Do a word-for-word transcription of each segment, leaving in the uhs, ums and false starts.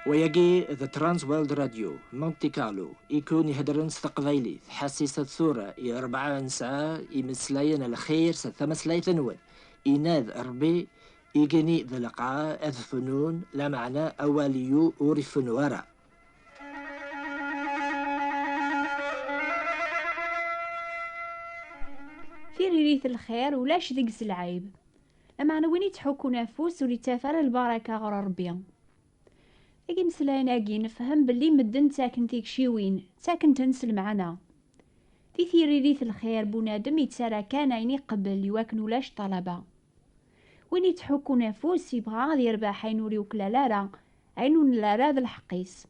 Wayagi d Trans World Radio, Monte Carlo, ikun iheddren s teqbaylit, ḥasis ad tura i rebɛa n sɛa imeslayen lxir s tamaslayt-nwen. Inad Rebbi, igenni d lqaɛa ad fnun, lameɛna awal-iw ur ifennu ara. Tiririt n lxir ulac deg-s lɛib. Lameɛna win ittḥukkun afus ur ittaf ara lbaraka ɣer Ṛebbi. Deg imeslayen-agi nefhem belli medden ttaken tikciwin, ttaken-ten s lmeɛna. Di tiririt n lxir bunadem ittarra kan ayen iqebbel iwakken ulac ṭṭalaba. Win ittḥukkun afus ibɣa ad yerbeḥ ayen ur yuklal ara, ayen ur nelli ara d lḥeqq-is.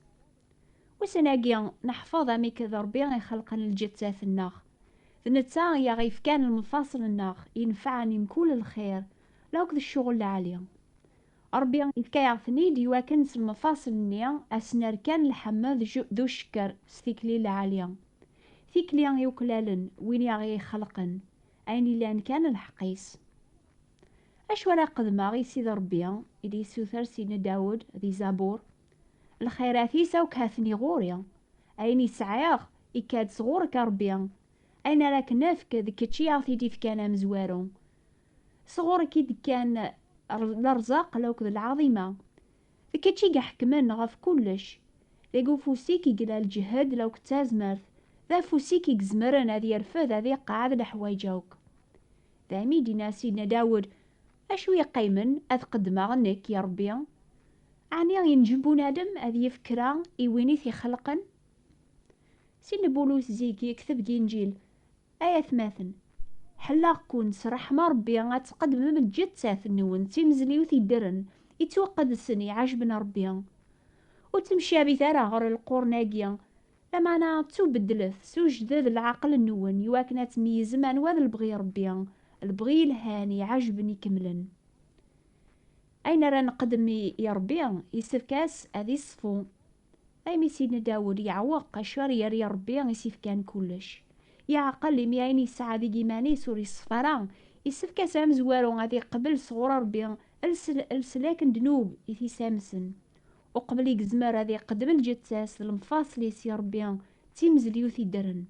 Ussan-agi neḥfeḍ amek d Ṛebbi ixelqen lǧettat-nneɣ. D netta i aɣ-yefkan lemfaṣel-nneɣ inefɛen i mkul lxir, la akked ccɣel lɛali. Ṛebbi yefka-yaɣ-ten-id iwakken s lemfaṣel-nni a sen-rkan lḥemd d ucekker s tikli lɛali. Tikli yuklalen win i aɣ-ixelqen, ayen ilan kan lḥeqq-is. Acu ara qedmeɣ i Sidi Ṛebbi, i d-yessuter Sidna Dawed di Zabur? Lxirat-is akk ha-ten-i ɣur-i. Ayen i sɛiɣ, ikka-d sɣur-k a Ṛebbi. Ayen ara k-nefk, d kečč i aɣ-t-id-ifkan amezwaru. Sɣur-k i d-kkan lerẓaq lakked lɛaḍima. D kečč i iḥekmen ɣef kullec. Deg ufus-ik i yella lǧehd lakked tazmert. D afus-ik i izemren ad yerfed, ad iqeɛɛed leḥwayeǧ akk. Daymi i d-yenna Sidna Dawed: "Acu yeqqimen ad qeddmeɣ nekk i Ṛebbi? Ɛni yenǧem bunadem ad yefk kra i win i t-ixelqen?" Sidna Bulus zik yekteb deg Inǧil: "Ay atmaten, ḥelleɣ-ken s ṛṛeḥma Ṛebbi ad tqeddmem lǧettat-nwen d timezliwt iddren, ittwaqedsen, iɛejben Ṛebbi. Ur ttemcabit ara ɣer lqurn-agi, lameɛna ttubeddlet s ujded n leɛqel-nwen, iwakken ad tmeyyzem anwa d lebɣi n Ṛebbi, lebɣi yelhan, iɛejben, ikemlen." Ayen ara nqeddem i, i Ṛebbi, yessefk-as ad iṣfu. Daymi Sidna Dawed yeɛweq acu ara yerr i Ṛebbi i s-ifkan kullec. Yeɛqel imi ayen yesɛa deg iman-is ur iṣeffa ara, yessefk-as amezwaru ad iqbel sɣur Ṛebbi lesl-, leslak n ddnub i t-isamsen. Uqbel i yezmer ad iqeddem lǧetta-s d lemfaṣel-is i Ṛebbi d timezliwt iddren.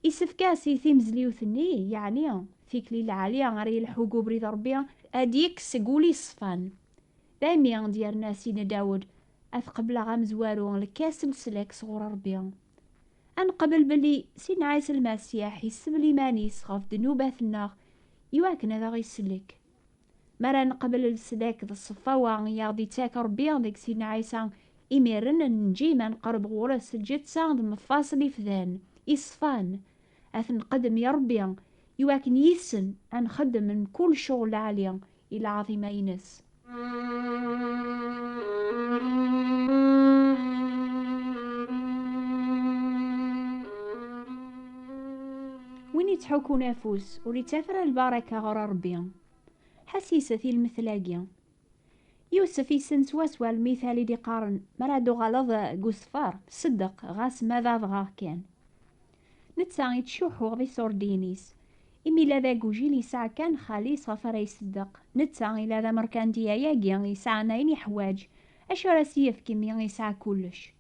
Isefk-as i timezliwt-nni, yeɛni tikli lɛali ara yelḥu deg ubrid n Ṛebbi, ad d-yekkes seg wul iṣfan. Daymi d-yerna Sidna Dawed: "Ad qebleɣ amezwaru, lkas n leslak sɣur Ṛebbi." Ad neqbel belli Sidna Ɛisa Lmasiḥ isbel iman-is ɣef ddnubat-nneɣ iwakken ad aɣ-isellek. Mi ara neqbel leslak d ṣṣefawa i aɣ-d-ittak Ṛebbi deg Sidna Ɛisa, imiren ad nenǧi ma nqerreb ɣur-s lǧetta d lemfaṣel ifdan, iṣfan, ad t-nqeddem i Ṛebbi, iwakken yis-sen ad nxeddem mkul ccɣel lɛali i lɛaḍima-ines. Win ittḥukkun afus ur ittaf ara lbaraka ɣer Ṛebbi. Ḥassiset i lmetl-agi. Yusef yessen swaswa lmital i d-iqqaren: "Mi ara d-tuɣaleḍ deg usfar, seddeq, ɣas ma d adɣaɣ kan." Netta yettcuḥḥu ɣef iṣurdiyen-is. Imi yella d agujil, yesɛa kan xali-s ɣef ara iseddeq. Netta yella d amerkanti ayagi, yesɛan ayen yeḥwaǧ. Acu ara s-yefk imi yesɛa kullec?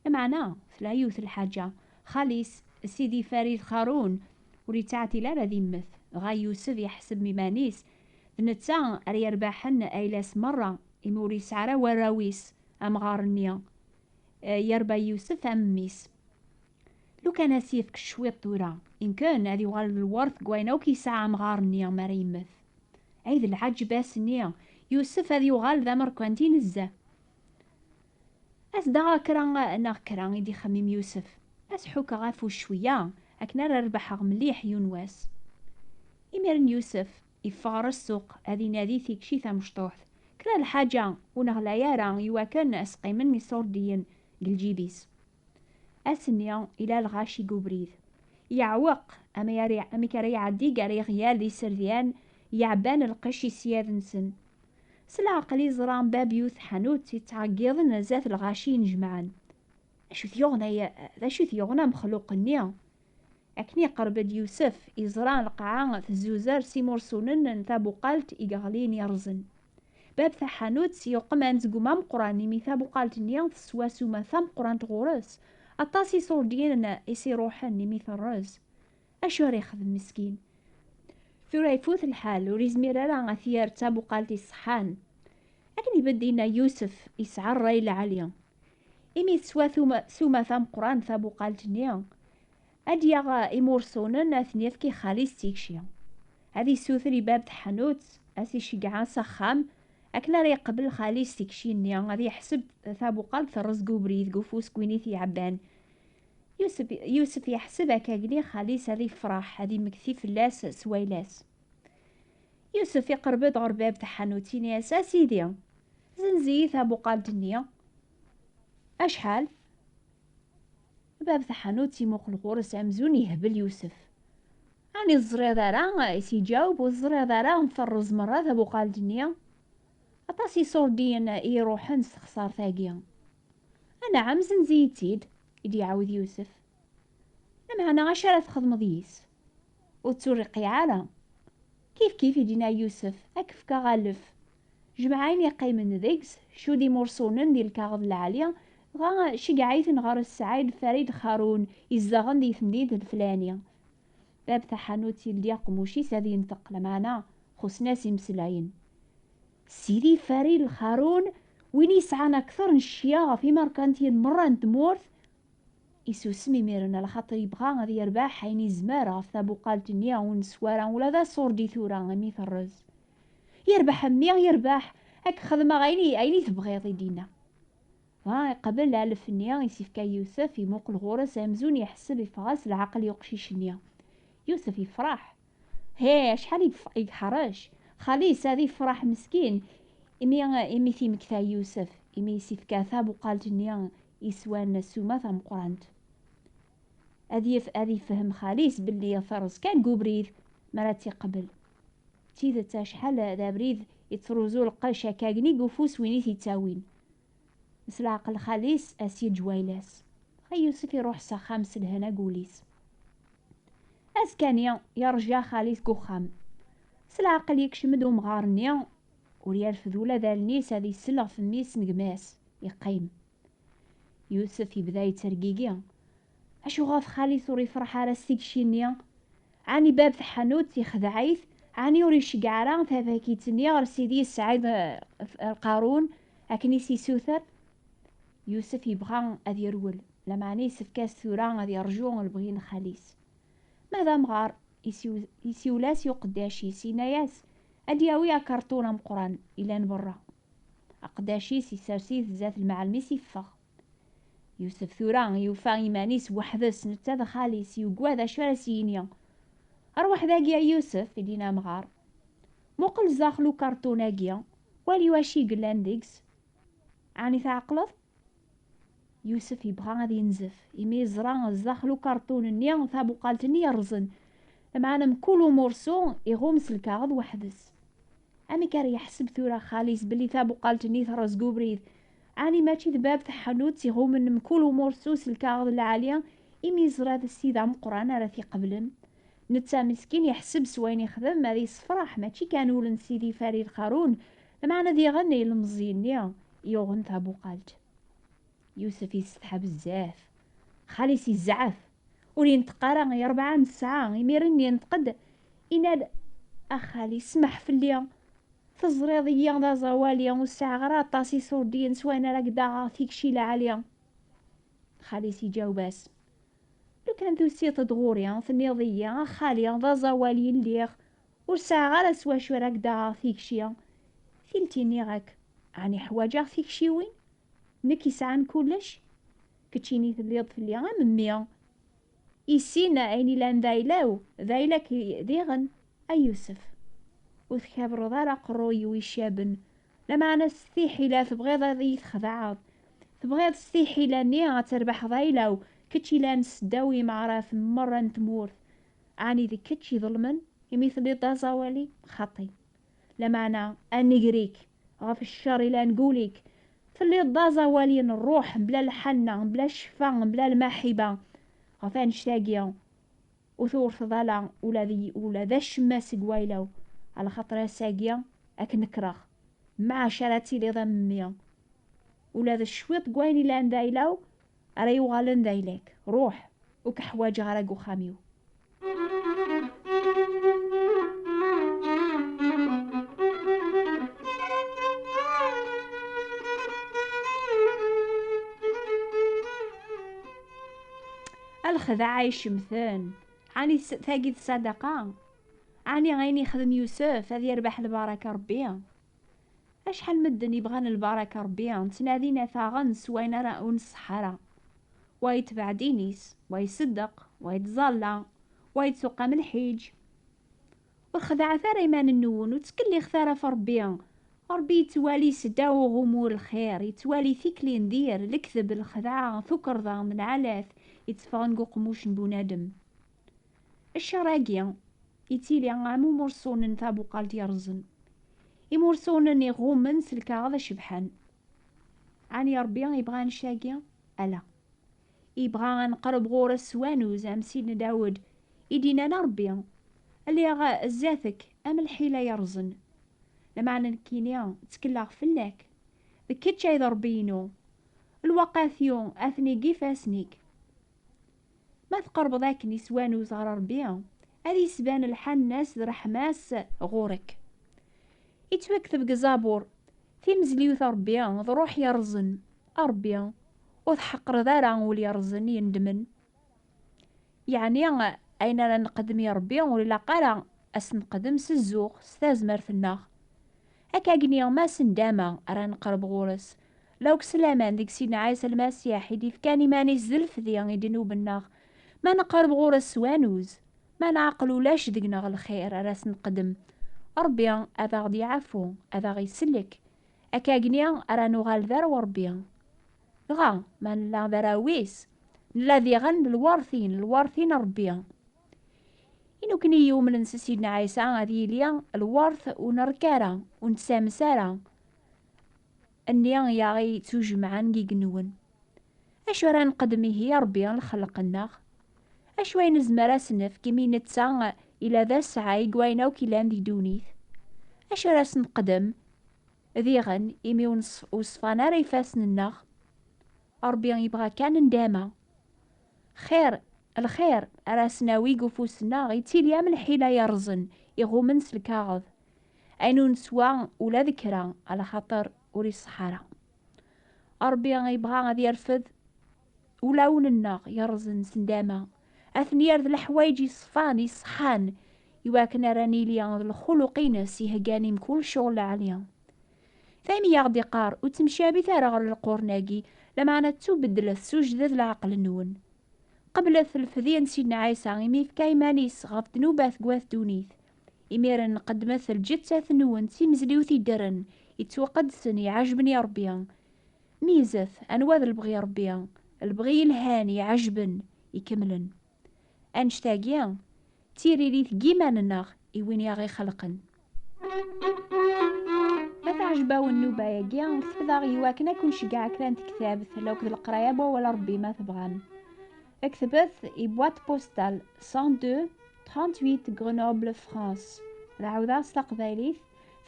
Lameɛna tella yiwet lḥaǧa, xali-s Sidi Farid Xarun ur yettɛeṭṭil ara ad immet, dɣa Yusef yeḥseb iman-is d netta ara yerbaḥen ayla-s merra, imi ur yesɛi ara warraw-is amɣar-nni, eh, yerba Yusef am mmi-s. Lukan ad s-yefk cwiṭ tura, imken ad yuɣal d lweṛt deg wayen akk yesɛa amɣar-nni mi ara yemmet. Ay d lɛaǧeb ass-nni, Yusef ad yuɣal d amerkanti nezzeh. "As-d-aɣeɣ kra neɣ kra," i d-ixemmim Yusef. "Ad s-ḥukkeɣ afus cwiya, akken ara rebḥeɣ mliḥ yiwen wass." Imiren Yusef iffeɣ ɣer ssuq ad inadi tikci tamecṭuḥt, kra lḥaǧa ur neɣlay ara, iwakken ad s-qqimen iṣurdiyen deg lǧib-is. Ass-nni, ila lɣaci deg ubrid. Yeɛweq ama yari-, amek ara iɛeddi gar iɣyal d iserdan yeɛban lqecc i syad-nsen. S leɛqel i ẓran bab yiwet tḥanut yettɛeggiḍen zdat lɣaci inejmaɛen. "Acu t-yuɣen ay-, d acu t-yuɣen amexluq-nni?" Akken iqerreb-d Yusef, iẓra lqaɛa tezzuzer s imursunen n tabuqalt i yeɣlin yerẓen. Bab taḥanut yuqem anezgum ameqqran imi tabuqalt-nni teswa ssuma tameqqrant ɣur-s. Aṭas iṣurdiyen i s-iruḥen imi terrez. Acu ara yexdem meskin? Tura ifut lḥal, ur izmir ara ad t-yerr d tabuqalt iṣeḥḥan. Akken ibedd inna Yusef, yesɛa ṛṛay lɛali. Imi teswa tuma- ssuma tameqqrant tabuqalt-nni, ad d-yaɣ imursunen ad ten-yefk i xali-s d tikci. Ad issuter i bab tḥanut, ad t-iceggeɛ s axxam, akken ara yeqbel xali-s tikci-nni, ad yeḥseb tabuqalt terreẓ deg ubrid deg ufus n win i t-iɛebban. Yusef, Yusef yeḥseb akkagni xali-s ad ifreḥ, ad imekti fell-as s wayla-s. Yusef iqerreb-d ɣer bab tḥanut, ini-as: "A sidi, zenz-iyi tabuqalt-nni." "Acḥal?" Bab tḥanut imuqel ɣur-s amzun yehbel Yusef. "Ɛni teẓriḍ ara?" i s-iǧaweb, "ur teẓriḍ ara terreẓ merra tabuqalt-nni? Aṭas iṣurdiyen i iruḥen s texsart-agi." "Anɛam, zenz-iyi-tt-id," i d-iɛawed Yusef. "Lameɛna acu ara txedmeḍ yis? Ur tturriqiɛ ara." "Kif kif," i d-inna Yusef, "ad k-fkeɣ alef. Jmeɛ ayen yeqqimen deg-s, cudd imursunen di lkaɣeḍ lɛali, dɣa ceggeɛ-iten ɣer Ssaɛid Farid Xarun, izedɣen di temdint leflani." Bab taḥanut yeldi aqemmuc-is ad yenṭeq, lameɛna xuṣṣen-as imeslayen. "Sidi Farid Lxarun, win yesɛan akter n ccya ɣef imerkantiyen merra n tmurt?" Isusem imiren, alaxaṭer yebɣa ad yerbeḥ ayen yezmer ɣef tabuqalt-nni ur neswara ula d aṣurdi tura imi terreẓ. "Yerbeḥ a mmi, yerbeḥ! Ad k-xedmeɣ ayen i, ayen i tebɣiḍ," i d-inna. Dɣa iqbel alef-nni i s-ifka Yusef, imuqel ɣur-s amzun yeḥseb, iffeɣ-as leɛqel i uqcic-nni. Yusef yefreḥ. He, acḥal i yef-, i yeḥrec! Xali-s ad ifreḥ meskin imi, imi t-imekta Yusef, imi i s-ifka tabuqalt-nni yeswan ssuma tameqqrant. Ad yef-, ad ifhem xali-s belli terreẓ kan deg ubrid mi ara tt-iqbel. D tidet, acḥal d abrid ittruẓu lqecc akkagni deg ufus win i t-ittawin. S leɛqel xali-s a s-yeǧǧ wayla-s. Dɣa Yusef iruḥ s axxam s lehna deg wul-is. Azekka-nni yerǧa xali-s deg uxxam. S leɛqel yekcem-d umɣar-nni, ur yerfed ula d allen-is ad isel ɣef mmi-s n gma-s. Yeqqim. Yusef yebda yettergigi. Acu ɣef xali-s ur ifreḥ ara s tikci-nni? Ɛni bab tḥanut ixdeɛ-it? Ɛni ur iceggeɛ ara tabakit-nni ɣer Sidi Sɛid, eh, Lqarun akken i s-isuter? Yusef yebɣa ad yerwel, lameɛna yessefk-as tura ad yerǧu lebɣi n xali-s. Ma d amɣar, isiw-, isiwel-as i uqeddac-is, yenna-yas ad d-yawi akarṭun ameqqran ilan berra. Aqeddac-is isers-it zdat lmeɛlem-is, iffeɣ. Yusef tura yufa iman-is weḥd-s, netta d xali-s, yugad acu ara s-yini. "Arwaḥ dagi a Yusef," i d-yenna amɣar. "Muqel zdaxel ukarṭun-agi, wali wacu i yellan deg-s. Ɛni tɛeqleḍ?" Yusef yebɣa ad yenzef, imi yeẓra zdaxel ukarṭun-nni tabuqalt-nni yerrẓen, lameɛna mkul umursu iɣum s lkaɣeḍ weḥd-s. Amek ara yeḥseb tura xali-s belli tabuqalt-nni terreẓ deg ubrid? Ɛni mačči d bab tḥanut iɣumen mkul umursu s lkaɣeḍ lɛali imi yeẓra d ssid ameqqran ara t-iqeblen? Netta meskin yeḥseb s wayen ixdem ad yessefreḥ, mačči kan ul n Sidi Farid Xarun, lameɛna diɣen ilemẓi-nni yuɣen tabuqalt. Yusef yessetḥa bezzaf. Xali-s yezɛef. Ur yenṭeq ara i rebɛa n ssaɛa, imiren yenṭeq-d, yenna-d: "A xali, smeḥ fell-i. Teẓriḍ-iyi d aẓawali, ur sɛiɣ ara aṭas iṣurdiyen s wayen ara k-d-aɣeɣ tikci lɛali." Xali-s iǧaweb-as: "Lukan tusiḍ-d ɣur-i, tenniḍ-iyi: 'A xali, d aẓawali i lliɣ, ur sɛiɣ ara s wacu ara k-d-aɣeɣ tikci.' Tilt-i nniɣ-ak: 'Ɛni ḥwaǧeɣ tikciwin? Nekk yesɛan kullec? Keččini telliḍ fell-i am mmi. Issin ayen ilan d ayla-w, d ayla-k diɣen, a Yusef. Ur tkabreḍ ara aqerruy-iw icaben, lameɛna s tiḥila tebɣiḍ ad iyi-txedɛeḍ. Tebɣiḍ s tiḥila-nni ad terbeḥeḍ ayla-w, kečč ilan seddaw imeɛraf merra n tmurt. Ɛni d kečč iḍelmen imi telliḍ d aẓawali? Xaṭi. Lameɛna a nnger-ik ɣef ccer ilan deg wul-ik. Telliḍ d aẓawali n ṛṛuḥ, mebla lḥanna, mebla ccfa, mebla lmaḥiba. Ɣef annect-agi ur tewrteḍ ala ula d, ula d acemma seg wayla-w, alaxaṭer ass-agi ad k-nekreɣ. Maɛac ara tiliḍ am mmi. Ula d cwiṭ n wayen ilan d ayla-w ara yuɣalen d ayla-k. Ruḥ, ur k-ḥwaǧeɣ ara deg uxxam-iw. A lexdeɛ icemten! Ɛni s-, tagi d ṣṣadaqa? Ɛni ayen ixdem Yusef ad yerbeḥ lbaraka Ṛebbi? Acḥal medden yebɣan lbaraka Ṛebbi, ttnadin ad t-aɣen s wayen ara ur nṣeḥḥa ara. Wa yetbeɛ ddin-is, wa iṣeddeq, wa yettẓalla, wa yettuqam lḥiǧ. Ur xeddɛet ara iman-nwen, ur ttkellixet ara ɣef Ṛebbi. Ṛebbi yettwali seddaw uɣummu lxir, yettwali tikli n dir, lekdeb, lxedɛa, tukerḍa d lɛalat yetteffɣen deg uqemmuc n bunadem. Ccer-agi yettili am umurṣunen tabuqalt yerẓen. Imurṣunen iɣummen s lkaɣeḍ cebḥen. Ɛni Ṛebbi yebɣa annect-agi? Ala. Yebɣa ad neqreb ɣur-s s wanuz, am Sidna Dawed i d-yennan a Ṛebbi, lliɣ zdat-k am lḥila yerẓen. Lameɛna nekkini ttekleɣ fell-ak. D kečč ay d Ṛebbi-inu. Lwaqat-iw atni deg ifassen-ik. Ma tqerbeḍ akken i s wanuz ɣer Ṛebbi, ad yesban lḥal-nnes d ṛṛeḥma-s ɣur-k. Yettwakteb deg Zabur, timezliwt a Ṛebbi d ṛṛuḥ yerẓen. A Ṛebbi, ur tḥeqqreḍ ara ul yerẓen yendmen. Yeɛni, ayen ara nqeddem i Ṛebbi ur ilaq ara ad s-nqeddem s zzux, s tazmert-nneɣ. Akkagni, ma s ndama ara nqerreb ɣur-s, law s laman deg Sidna Ɛisa Lmasiḥ i d-ifkan iman-is d lefdi i ddnub-nneɣ, ma nqerreb ɣur-s s wanuz, ma nɛqel ulac deg-neɣ lxir ara s-nqeddem, Ṛebbi ad aɣ-d-yeɛfu, ad aɣ-isellek. Akkagni ara nuɣal d arraw Ṛebbi. Dɣa, ma nella d arraw-is, nella diɣen d lwertin, lwertin n Ṛebbi. I nekkni yumnen s Sidna Ɛisa ad yili lwert ur nerk ara, ur nettames ara, nni i aɣ-ittujemɛen deg yigenwen. Acu ara nqeddem ihi i Ṛebbi lxelq-nneɣ? Acu ay nezmer ad s-nefk imi netta ila d asɛay deg wayen akk ilan di ddunit? Acu ara s-neqdem diɣen imi ur neṣ-, ur ṣfan ara ifassen-nneɣ? Ṛebbi yebɣa kan ndama. Xir, lxir ara s-nawi deg ufus-nneɣ yettili am lḥila yerẓen, iɣummen s lkaɣeḍ. Ayen ur neswa ula d kra, ala xaṭer ur iṣeḥḥa ara. Ṛebbi yebɣa ad yerfed ulawen-nneɣ yerẓen s ndama, ad ten-yerr d leḥwayeǧ yeṣfan, yeṣḥan, iwakken ara nili d lxuluq-ines iheggan i mkul ccɣel lɛali. Daymi i aɣ-d-iqqar, ur ttemcabit ara ɣer lqurn-agi, lameɛna ttubeddlet s ujded leɛqel-nwen. Qeblet lefdi n Sidna Ɛisa imi yefka iman-is ɣef ddnubat deg wat ddunit. Imiren qeddmet lǧettat-nwen d timezliwt iddren, yettwaqedsen, iɛejben i Ṛebbi. Mizet anwa d lebɣi Ṛebbi, lebɣi yelhan, iɛejben, ikemlen. Annect-agi d tiririt n yiman-nneɣ i win i aɣ-ixelqen. Ma teɛjeb-awen nnuba-agi, ketbet-aɣ i wakken ad ken-ceggɛeɣ kra n tektabt akked leqraya n wawal n Ṛebbi ma tebɣam. Ketbet i boîte postale cent deux, trente-huit, Grenoble, France. Ad ɛawdeɣ s taqbaylit,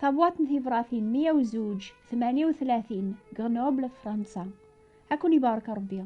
tabwaṭ n tibratin meyya u zuǧ, tmanya u tlatin, Grenoble, Fransa. Ad ken-ibarek Ṛebbi.